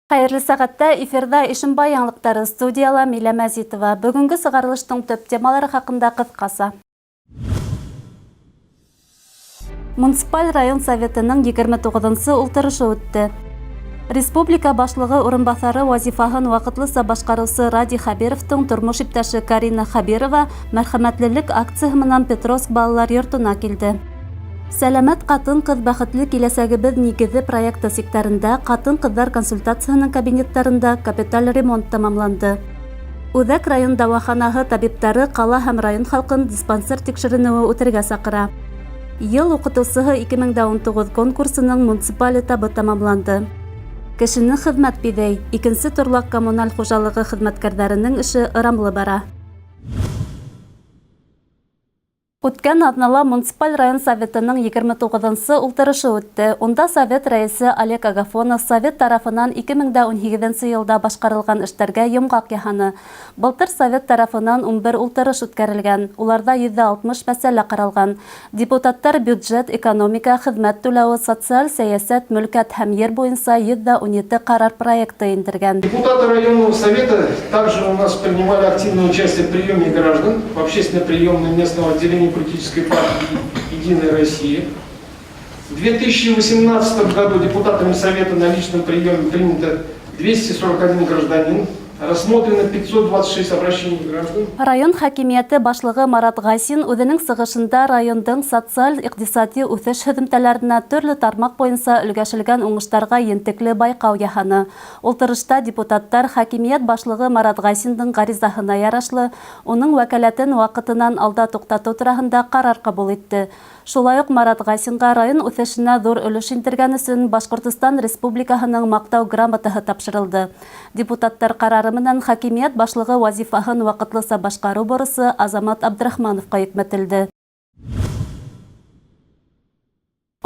Хәйерле сәғәттә эфирҙа Ишембай яңылыҡтары студияла Милә Мәзитова. Бөгөнгө сығарылыштың төп темалары хаҡында ҡыҫҡаса. Муниципаль район советының 29-нсы ултырышы үтте. Республика башлығы урынбаҫары вазифаһын ваҡытлыса башҡарыусы Радий Хәбировтың тормош иптәше Карина Хәбирова мәрхәмәтлелек акцияһы менән Петровск балалар йортона килде. Сәләмәт ҡатын-ҡыҙ бәхетле киләсәгебеҙ нигеҙе проекты сиктәрендә ҡатын-ҡыҙҙар консультацияһының кабинеттарында капиталь ремонт тамамланды. Үҙәк район дауаханаһы табиптары ҡала һәм район халҡын диспансер тикшеренеүе үтергә саҡыра. Йыл уҡытыусыһы 2019 конкурсының муниципаль этабы тамамланды. Кешене хеҙмәт биҙәй, икенсе торлаҡ коммуналь хужалығы хеҙмәткәрҙәренең эше ырамлы бара. Үткән аҙнала муниципаль район советының 29-нсы ултырышы үтте. Унда совет рәйесе Олег Агафонов совет тарафынан 2018 йылда башҡарылған эштәргә йомғаҡ яһаны. Былтыр совет тарафынан 11 ултырыш үткәрелгән, уларҙа 160 мәсьәлә ҡаралған. Депутаттар бюджет, экономика, хеҙмәт түләүе, социаль сәйәсәт, мөлкәт һәм ер буйынса 117 ҡарар проекты индергән. Депутаты районного совета также у нас принимали активное участие в приеме граждан в общественной приемной местного отделения политической партии «Единая Россия». В 2018 году депутатами совета на личном приеме принято 241 гражданин, рассмотрено 526 обращений граждан. Район хакимиәте башлығы Марат Гайсин үҙенең сығышында райондың социаль-иҡтисади үҫеш һөҙөмтәләренә төрлө тармаҡ буйынса өлгәшелгән уңыштарға ентекле байҡау яһаны. Ултырышта депутаттар хакимиәт башлығы Марат Гайсиндың ғаризаһына ярашлы уның вәкәләтен ваҡытынан алда туҡтатыу тураһында ҡарар ҡабул итте. Шулай уҡ Марат Гайсинға район үҫешенә ҙур өлөш индергән өсөн Башҡортостан Республикаһының маҡтау грамотаһы тапшырылды. Депутаттар ҡарары менән хакимиәт башлығы вазифаһын ваҡытлыса башҡарыу бурысы Азамат Абдрахмановҡа йөкмәтелде.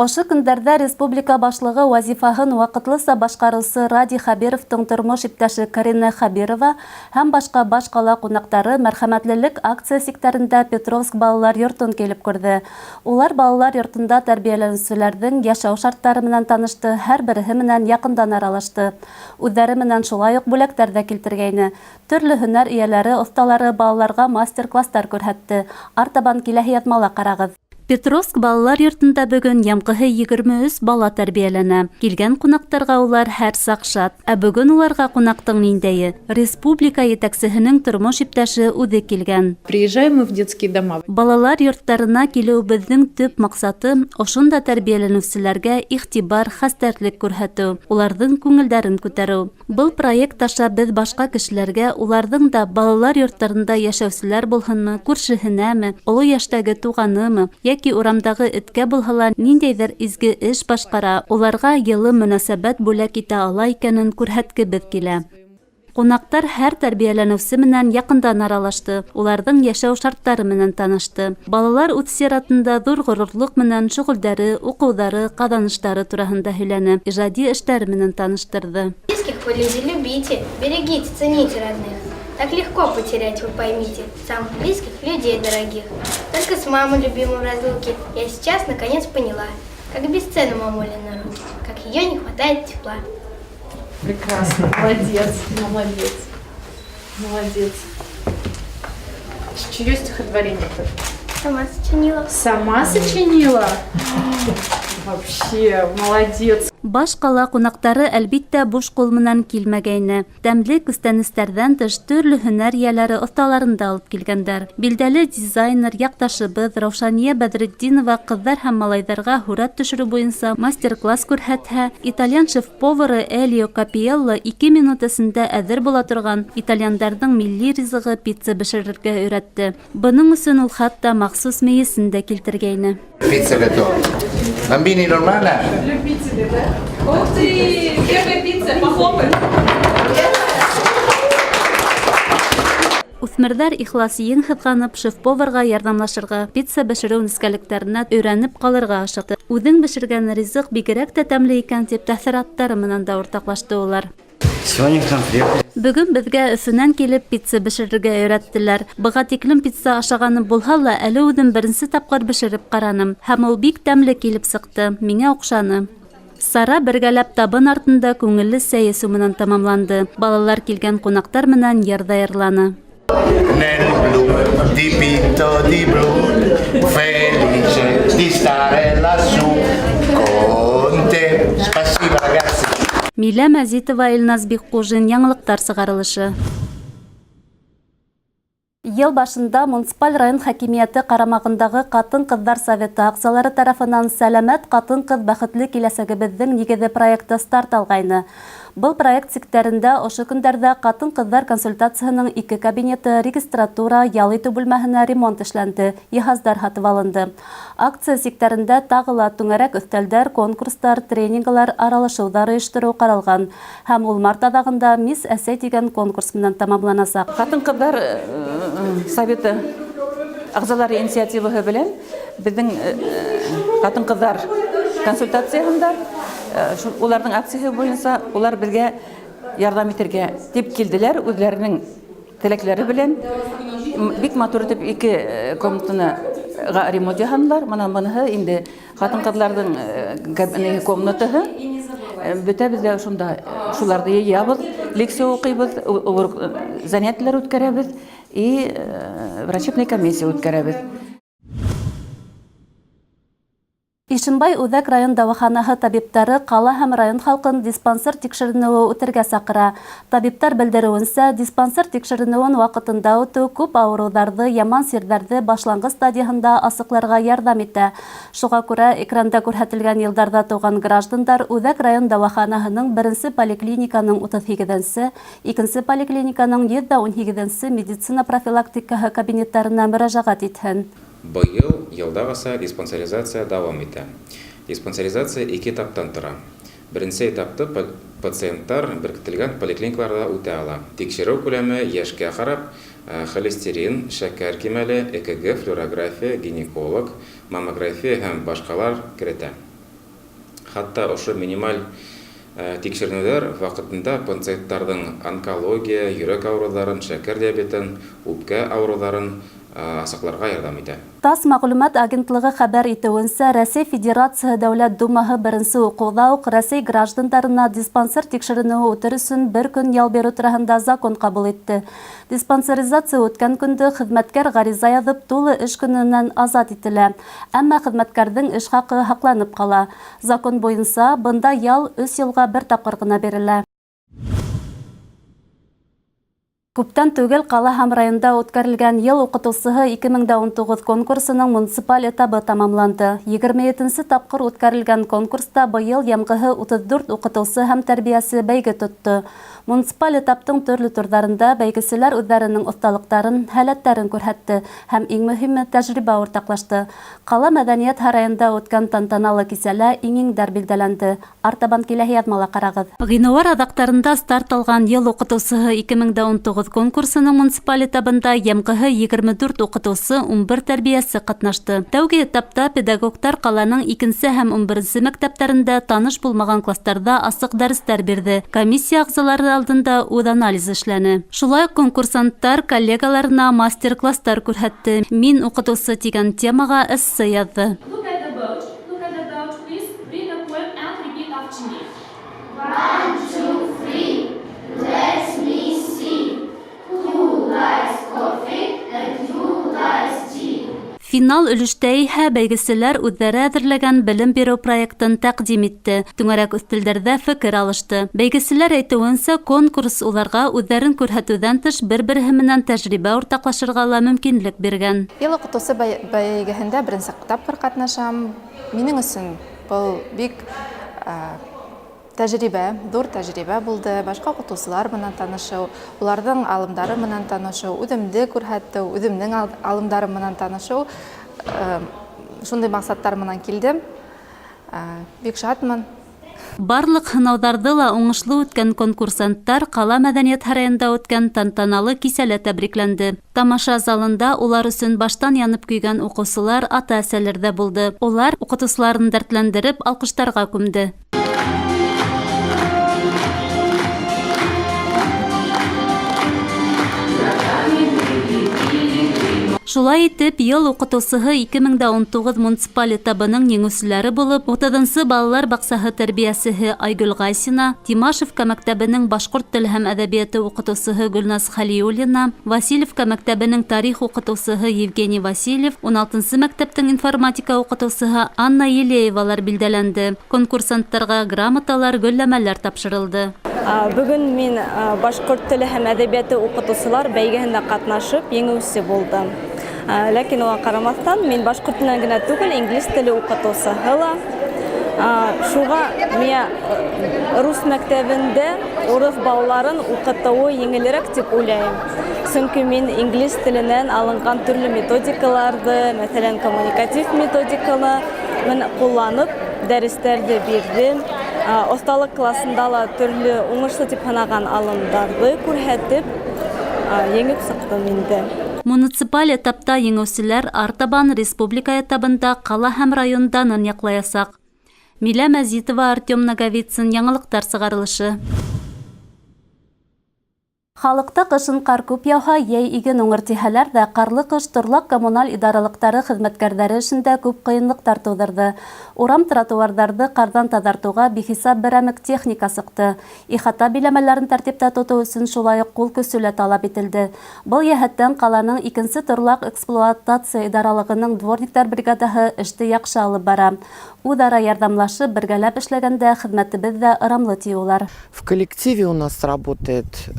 Ошо көндәрҙә республика башлығы вазифаһын ваҡытлыса башҡарыусы Радий Хәбировтың тормош иптәше Карина Хәбирова һәм башҡа баш ҡала ҡунаҡтары мәрхәмәтлелек акция сиктәрендә Петровск балалар йортон килеп күрҙе. Улар балалар йортонда тәрбиәләнеүселәрҙең йәшәү шарттары менән танышты, һәр береһе менән яҡындан аралашты. Үҙҙәре менән шулай уҡ бүләктәр ҙә килтергәйне. Төрлө һөнәр эйәләре, оҫталары балаларға мастер-кластар күрһәтте. Артабан киләһе яҙмала ҡарағыҙ. Петровск балалар йортонда бөгөн ямҡыһы 23 бала тәрбиәләнә. Килгән ҡунаҡтарға улар һәр саҡ шат. Ә бөгөн уларға ҡунаҡтың ниндәйе? Республика етәксеһенең тормош иптәше үҙе килгән. Приезжаем мы в детские дома. Балалар йорттарына килеүебеҙҙең төп маҡсаты ошонда тәрбиәләнеүселәргә иғтибар, хәстәрлек күрһәтеү, уларҙың күңелдәрен күтәреү. Был проект аша беҙ башҡа кешеләргә, уларҙың да балалар йорттарында йәшәүселәр булһынмы, күршеһенәме, оло йәштәге туғанымы, йәки урамдағы эткә булһа ла ниндәйҙер изге эш башҡара, уларға йылы мөнәсәбәт бүләк итә ала икәнен күрһәткебеҙ килә. Ҡунаҡтар һәр тәрбиәләнеүсе менән яҡындан аралашты, уларҙың йәшәү шарттары менән танышты. Балалар үҙ сиратында ҙур ғорурлыҡ менән шөғөлдәре, уҡыуҙары, ҡаҙаныштары тураһында һөйләне, ижади эштәре менән таныштырҙы. Близких вы, люди, любите, берегите, цените родных. Так легко потерять, вы поймите, самых близких людей дорогих. Только с мамой любимой в разлуке я сейчас наконец поняла, как бесценна мамулина руки, как ее не хватает тепла. Прекрасно. Молодец. Молодец. Молодец. Чье стихотворение-то? Сама сочинила. Сама сочинила? Вообще, молодец. Баш ҡала ҡунаҡтары әлбиттә буш ҡул менән килмәгәйне. Тәмле күстәнәстәрҙән тыш төрлө һөнәр эйәләре оҫталарын да алып килгәндәр. Билдәле дизайнер, яҡташыбыҙ Раушания Бәҙретдинова ҡыҙҙар һәм малайҙарға һүрәт төшөрөү буйынса мастер-класс күрһәтһә, итальян шеф-повары Элио Капиелло 2 минут эсендә әҙер була торған итальяндарҙың милли ризығы пицца бешерергә өйрәтте. Бының өсөн ул хатта махсус мейесен дә килтергәйне. Pizza готова. Bambini normale? Любители, да? Ух ты! Первая пицца, похлопаем. Үҫмерҙәр ихлас ең һыҙғанып шеф-поварға ярҙамлашырға, пицца бешереү нескәлектәренә өйрәнеп ҡалырға ашыҡты. Үҙең бешергән ризыҡ бигерәк тә тәмле икән тип тәьҫораттары менән дә уртаҡлашты улар. Сегодня к нам приехали. Бөгөн беҙгә Өфөнән килеп пицца бешерергә өйрәттеләр. Быға тиклем пицца ашағаным булһа ла, әле үҙем беренсе тапҡыр бешереп ҡараным. Һәм ул бик тәмле килеп сыҡты, миңә оҡшаны. Сара бергәләп табын артында күңелле сәй эсеү менән тамамланды. Балалар килгән ҡунаҡтар менән йыр ҙа йырланы. Nel blu, dipinto di blu, felice di stare lassù con te. Spasibo ragazzi. Милә Мәзитова, Илназ Бикҡужин, яңылыҡтар сығарылышы. Йыл башында муниципаль район хакимиәте ҡарамағындағы ҡатын-ҡыҙҙар советы ағзалары тарафынан «Сәләмәт ҡатын-ҡыҙ бәхетле киләсәгебеҙҙең нигеҙе» проекты старт алғайны. Был проект сиктәрендә ошо көндәрҙә ҡатын-ҡыҙҙар консультацияһының ике кабинеты, регистратура, ял итеү бүлмәһенә ремонт эшләнде, йыһаздар һатып алынды. Акция сиктәрендә тағы ла түңәрәк өҫтәлдәр, конкурстар, тренинглар, аралашыуҙар ойоштороу ҡаралған. Һәм ул март аҙағында «Мисс Әсәй» тигән конкурс менән тамамланасаҡ. Ҡатын-ҡыҙҙар советы ағзалары инициативаһы белән беҙҙең ҡатын-ҡыҙҙар консультацияһында уларҙың акцияһы буйынса улар беҙгә ярҙам итергә тип килделәр, үҙҙәренең теләкләре белән. Бик матур итеп ике комнатаны ремонт яһанылар. Мына быныһы инде ҡатын-ҡыҙҙарҙың комнатаһы. Бөтәбеҙ ҙә шунда шуларҙы йыябыҙ, лекция уҡыйбыҙ, занятиелар үткәрәбеҙ и врачебный комиссия үткәрәбеҙ. Ишембай үҙәк район дауаханаһы табиптары ҡала һәм район халҡын диспансер тикшеренеүе үтергә саҡыра. Табиптар белдереүенсә, диспансер тикшеренеүен ваҡытында үтеү күп ауырыуҙарҙы, яман сирҙәрҙе башланғыс стадияһында асыҡларға ярҙам итә. Шуға күрә экранда күрһәтелгән йылдарҙа тыуған граждандар үҙәк район дауаханаһының беренсе поликлиниканың 38-нсе, икенсе поликлиниканың 118-нсе медицина профилактикаһы кабинеттарына мөрәжәғәт итһен. Быйыл йылдағыса диспансеризация дауам итә. Диспансеризация ике этаптан тора. Беренсе этапты пациенттар беркетелгән поликлиникаларҙа үтә ала. Тикшереү күләме йәшкә ҡарап, холестерин, шәкәр кимәле, ЭКГ, флюорография, гинеколог, маммография һәм башҡалар керетә. Хатта ошо минималь тикшеренеүҙәр ваҡытында пациенттарҙың онкология, йөрәк ауырыуҙарын, шәкәр диабетын, үпкә ауырыуҙарын асыҡларға ярҙам итә. ТАСС мәғлүмәт агентлығы хәбәр итеүенсә, Рәсәй Федерацияһы Дәүләт Думаһы беренсе уҡыуҙа уҡ Рәсәй граждандарына диспансер тикшеренеүе үтер өсөн бер көн ял биреү тураһында закон ҡабул итте. Диспансеризация үткән көндө хеҙмәткәр ғариза яҙып тулы эш көнөнән азат ителә. Әммә хеҙмәткәрҙең эш хаҡы һаҡланып ҡала. Закон буйынса бында ял 3 йылға бер тапҡыр ғына бирелә. Күптән түгел ҡала һәм районда үткәрелгән «Йыл уҡытыусыһы 2019» конкурсының муниципаль этабы тамамланды. 27-нсе тапҡыр үткәрелгән конкурста быйыл йәмғеһе 34 уҡытыусы һәм тәрбиәсе бәйге тотто. Муниципаль этаптың төрлө турҙарында бәйгеселәр үҙҙәренең оҫталыҡтарын, һәләттәрен күрһәтте һәм иң мөһиме тәжрибә уртаҡлашты. Ҡала мәҙәниәт һарайында үткән тантаналы кисәлә иң-иңдәр билдәләнде. Артабан киләһе яҙмала ҡарағыҙ. Ғинуар аҙаҡтарында старт алған «Йыл уҡытыусыһы 2019» конкурсының муниципаль этабында йәмғеһе 24 уҡытыусы, 11 тәрбиәсе ҡатнашты. Тәүге этапта педагогтар ҡаланың 2-нсе һәм 11-нсе мәктәптәрендә таныш булмаған кластарҙа асыҡ дәрестәр бирҙе. Комиссия ағзалары алдында үҙ анализ эшләне. Шулай уҡ конкурсанттар коллегаларына мастер-класстар күрһәтте. «Мин уҡытыусы» тигән темаға эссе яҙҙы. Look at the boat. Look at the boat. Please read the poem and repeat after me. 1, 2, 3. Let me see. Who likes coffee and who likes tea? Финал өлөштә иһә бәйгеселәр үҙҙәре әҙерләгән белем биреү проектын тәҡдим итте. Түңәрәк өҫтәлдәрҙә фекер алышты. Бәйгеселәр әйтеүенсә, конкурс уларға үҙҙәрен күрһәтеүҙән тыш бер-береһе менән тәжрибә уртаҡлашырға ла мөмкинлек биргән. Йыл уҡытыусы бәйгеһендә беренсе тапҡыр ҡатнашам. Минең өсөн был бик тәжрибә, ҙур тәжрибә булды. Башҡа уҡытыусылар менән танышыу, уларҙың алымдары менән танышыу, үҙемде күрһәтеү, үҙемдең алымдарым менән танышыу, шундай маҡсаттар менән килдем. Бик шатмын. Барлыҡ һынауҙарҙы ла уңышлы үткән конкурсанттар ҡала мәҙәниәт һарайында үткән тантаналы кисәлә тәбрикләнде. Тамаша залында улар өсөн баштан янып көйгән уҡыусылар, ата-әсәләр ҙә булды. Улар уҡытыусыларын дәртләндереп, алҡыштарға күмде. Шулай итеп, Йыл укытыусыһы 2019 муниципаль этабының еңеүселәре булып, 30нсы балалар баҡсаһы тәрбиәсеһе Айгөл Гайсина, Тимашевка мәктәбенең башҡорт теле һәм әҙәбиәте уҡытыусыһы Гөлназ Хәлиуллина, Васильевка мәктәбенең тарих уҡытыусыһы Евгений Васильев, 16нсы мәктәптең информатика уҡытыусыһы Анна Елеевалар билдәләнде. Конкурсанттарға грамоталар, гөлләмәләр тапшырылды. Бөгөн мин башҡорт теле һәм әҙәбиәте уҡытыусылар бәйгеһендә ҡатнашып еңеүсе булдым. Ләкин уға ҡарамаҫтан мин башҡорт теленән генә түгел, инглиз теле уҡытыусыһы ла. Шуға миңә рус мәктәбендә урыҫ балаларын уҡытыуы еңелерәк тип уйлайым. Сөнки мин инглиз теленән алынған төрлө методикаларҙы, мәҫәлән, коммуникатив методиканы мин ҡулланып дәрестәрҙе бирҙем. Оҫталыҡ класында ла төрлө уңышлы тип һанаған алымдарҙы күрһәтеп, еңеп сыҡтым инде. Муниципаль этапта еңеүселәр артабан республика этабында ҡала һәм район данын яҡлаясаҡ. Милә Мәзитова, Артем Наговицын, яңылыҡтар сығарылышы. Халыҡта ҡышын ҡар күп яуһа, йәй иген уңыр тиһәләр ҙә, ҡарлы ҡыш торлаҡ коммуналь идаралыҡтары хеҙмәткәрҙәре эшендә күп ҡыйынлыҡтар тыуҙырҙы. Урам тротуарҙарҙы ҡарҙан таҙартыуға бихисап берәмек техника сыҡты. Ихата биләмәләрен тәртиптә тотоу өсөн шулай уҡ ҡул көсө лә талап ителде. Был йәһәттән ҡаланың икенсе торлаҡ эксплуатация идаралығының дворниктар бригадаһы эште яҡшы алып бара. Үҙ-ара ярҙамлашып, бергәләп эшләгәндә хеҙмәтебеҙ ҙә ырамлы, ти улар. В коллективе у нас работает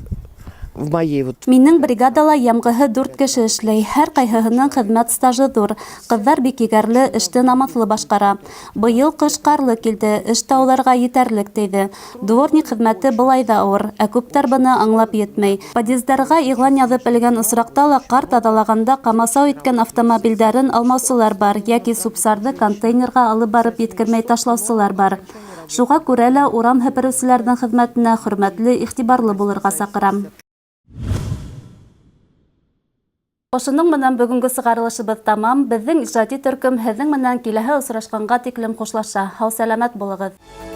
в моей вот Минең бригадала йәмғеһе дүрт кеше эшләй. Һәр ҡайһыһының хеҙмәт стажы ҙур. Ҡыҙҙар бик егәрле, эште намыҫлы башҡара. Быйыл ҡыш ҡарлы килде, эш тә уларға етәрлек тейҙе. Дворник хеҙмәте былай ҙа ауыр, ә күптәр быны аңлап етмәй. Подъездарға иғлан яҙып элгән осраҡта ла ҡар таҙалағанда ҡамасау иткән автомобилдәрен алмаусылар бар, йәки сүп-сарҙы контейнерға алып барып еткермәй ташлаусылар бар. Шуға күрә лә урам һепереүселәрҙең хеҙмәтенә хөрмәтле, иғтибарлы булырға саҡырам. Ошоноң менән бөгөнгө сығарылышыбыҙ тамам. Беҙҙең ижади төркөм һеҙҙең менән киләһе осрашҡанға тиклем хушлаша. Һау-сәләмәт булығыҙ.